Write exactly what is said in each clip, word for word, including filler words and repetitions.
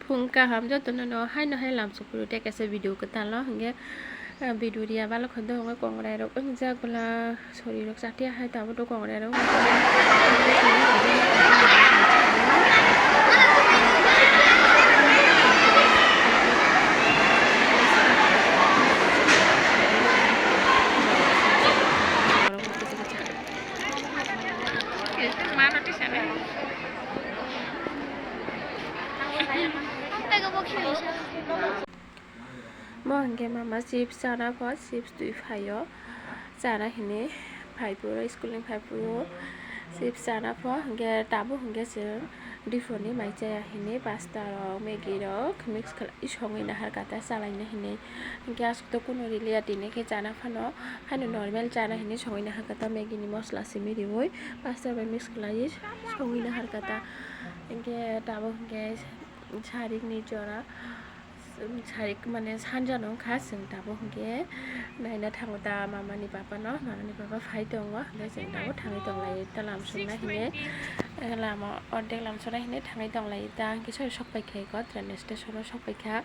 Phung kaham jotono no haino hai lamsok phuru tei kaisa video kwtal o hwnkhe, ah, video riya balok khe dohongo kongrai rok wngjak bwla sori rok chatia hai tabuk kongrai rok. Mo hwnkhe mama chips chana pho, chips twi phaio, chana hinwi phai phuru, school ni phai phuru chips chana pho, hwnkhe tabuk hwnkhe chwng dipor ni mai chaya hinwi pasta rok, Maggi rok mix khlai songwi nahar kata chalaina hinwi, hwnkhe aswk to kunu riliya tini khe chana phano, haino normal chana hinwi songwi nahar kata Maggi ni mosla simi riwi pasta bai mix khlaiwi songwi nahar kata, hwnkhe tabuk hwnkhe sarik ni jora. Sarik mane sanja no wngkha, chwng tabuk hwnkhe naina thango ta mama ni papa no, mama ni papa phai tongo, hwnkhe chwng tabuk thangwi tong lai ta lamsokna hinwi, lama ordek lamsokna hinwi thangwi tong lai ta, hwnkhe sori sok pai kha eko train station o sok pai kha,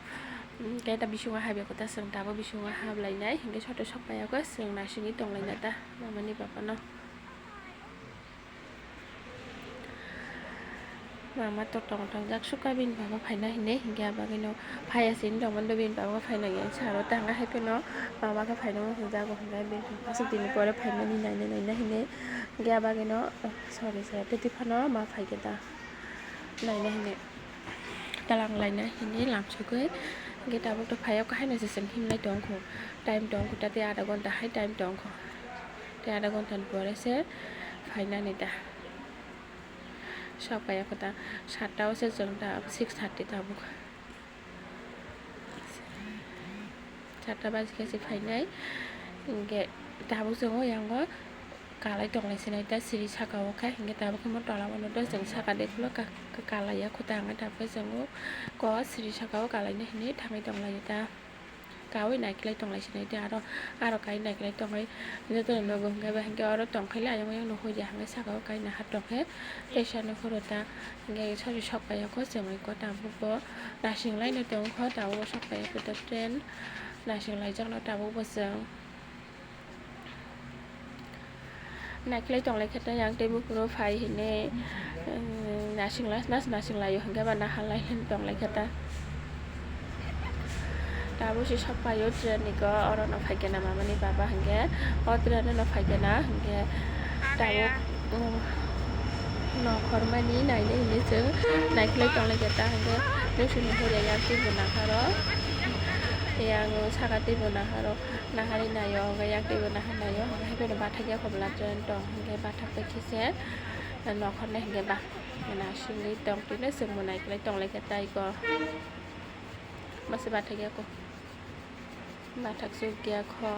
hwnkhe ta bisingo habya kota chwng tabuk bisingo hap lai nai, hwnkhe soto sok pai ya khe chwng naisingwi tong lai na ta mama ni papa no. Mama to tong tong jak sukha bini baba phaina hinwi, hwnkhe abagwino phaiya sini tongmani do bini baba phaina hinwi saro tanga hai phano mama khe phaina muchung jago hwnkhe bini aswk dini pore phaimani naina naina hinwi, hwnkhe abagwino sorry sorry tei phano ma phaikhe da naina hinwi talang laina hinwi lamsogwi, hwnkhe tabuk to phaiya khe haino se chwng himlai tongkho time tongkho ta tei adha ghonta hai time tongkho. Tei adha ghonta ni pore se phainani da. Sok pai ya kho ta, satta o se chwng ta six thirty tabuk. Satta baji khe se phainai. Hwnkhe tabuk chwng o yang o kalai tong lai sinai ta siri saka o khe. Hwnkhe tabuk khe mo tola o no chwng saka de ulo ka-, ka-, kalai ya kho ta ang tabuk khe chwng o ko siri saka o kalai nai hinwi thangwi tong lai ta. Kaui naikolai tong lai sinai tei aro, aro kai naikolai tongwi jotono nogo hwnkhe ba hwnkhe oro tongkhaile ayang oyang no hoi ya hwnkhe saka o kai nahar tongkhe teisa nukhoro ta hwnkhe sori sok pai ya kho chwngwi kota bukbo nasing lai no tongkho tabuk sok pai ya kho ta train nasing lai jakno tabuk bo chwng. Naikolai tong lai khe tei yang tei buphuru phai hinwi, um, nasing lai, nas nasing lai o hwnkhe ba nahar lai hinwi tong lai khe ta. Tabuk se sok pai o train ni ko oro no phai khe na mama ni baba hwnkhe o train no phai khe na hwnkhe tabuk, um, nokhor mani nainai hinwi chwng naikolai tong lai khe ta hwnkhe musu ni hor ya yang tei bo nahar o yang saka tei bo nahar o. Nahari naio, hwnkhe yak twibo nahar naio, hwnkhe haikhe bathakya kho bwla train tong, hwnkhe bathak bai khe se, nokhornai hwnkhe ba, nasingwi tong twino chwngbo naikolai tong lai khe tei ko, masa bathakya kho, bathak chukya kho.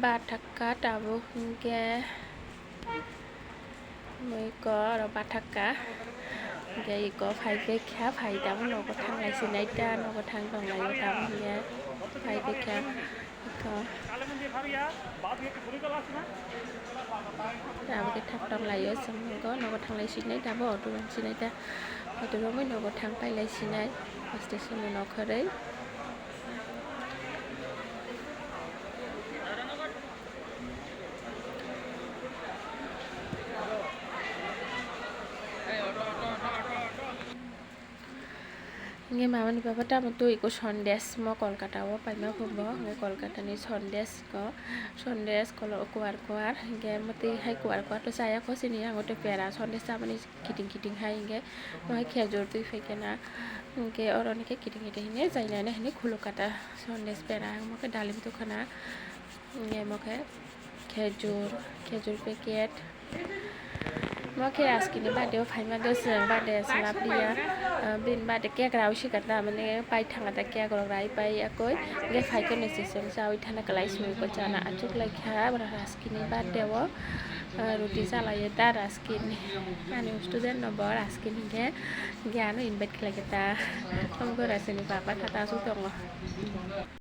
Bathakka tabuk hwnkhe mui ko oro bathakka hwnkhe iko phai khe kha phai tabuk nogo thang lai sinai ta nogo thang tong lai o tabuk hwnkhe phai khe kha iko tabuk khe thang tong lai o chwng nogo nogo thang lai sinai tabuk auto rang sinai ta auto romwi nogo thang pai lai sinai station ni nokhorwi. Hwnkhe mamani baba tamo twi iko Sandesh mo Kolkata o paima phubo, hwnkhe Kolkata ni Sandesh ko, Sandesh kolo kuar kuar, hwnkhe mwtwi hai kuar kuar to chaya kho chini, ang tei pera Sandesh chamani. Kiting kiting hai hwnkhe, omo hai khejur twi phai khe na, hwnkhe oro ni khe kiting kiting hwnwi chainani hwnwi khuluk kata Sandesh pera, omo khe dalim tukuna, hwnkhe omo khe khejur, khejur packet. Omo khe aski ni birthday o phaima do chwng birthday chwla priya, ah, bini birthday cake raui si kata, mane pai thang kata cake rok rai pai yakui, hwnkhe phai khe nw se chwng chaui thana kwlai simi ko chana achuk lai kha, borok aski ni birthday o. Ah, roti chalai ta Raskin ni. Ani student no bo Raskin hingke, hingke ano invite khlai khe ta. Omo khe Raskin ni papa kha ta aswk tongo.